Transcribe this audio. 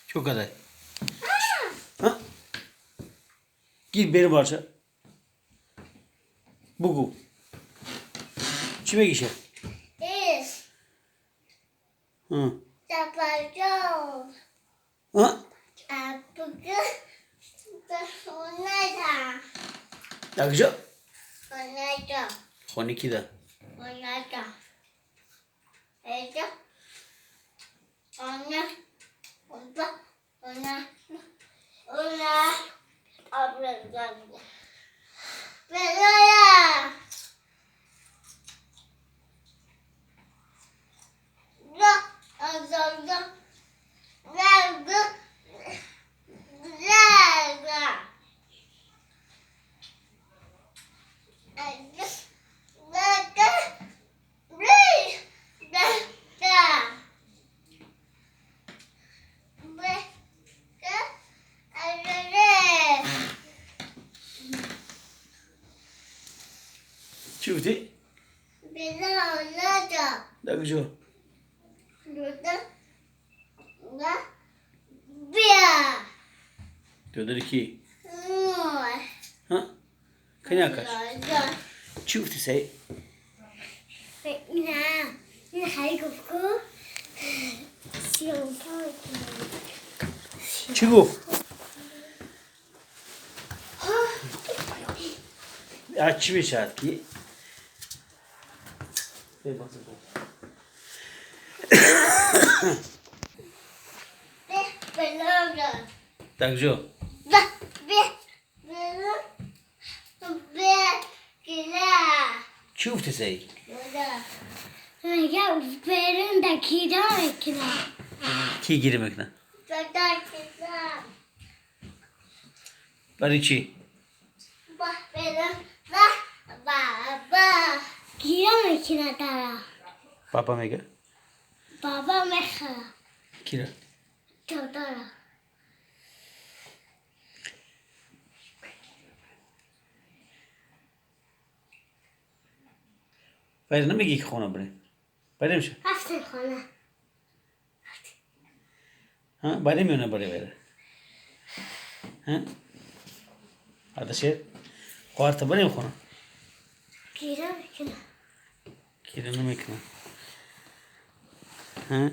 Çok aday. Ha? Gir benim parça. Bugu. Çime gişe. Hı. Ha? Dakjo. Khonikida. Çifti. Dakjo. Döndür iki. Ha? Kanya kaç. Çifti say. Çigo. Açı bir şart ki. Dakjo. Çifti say. Ki girmek ne? Bariçi. Papa mega. Baba meha. Kira. Totara. Bayram mı ki khona bre? Bayram şu. Hafta khona. Ha, bayram yona bre bayram. Ha? Adaşer. Quarta bayram khona. Kira mekna. Kira ne mekna? Ha?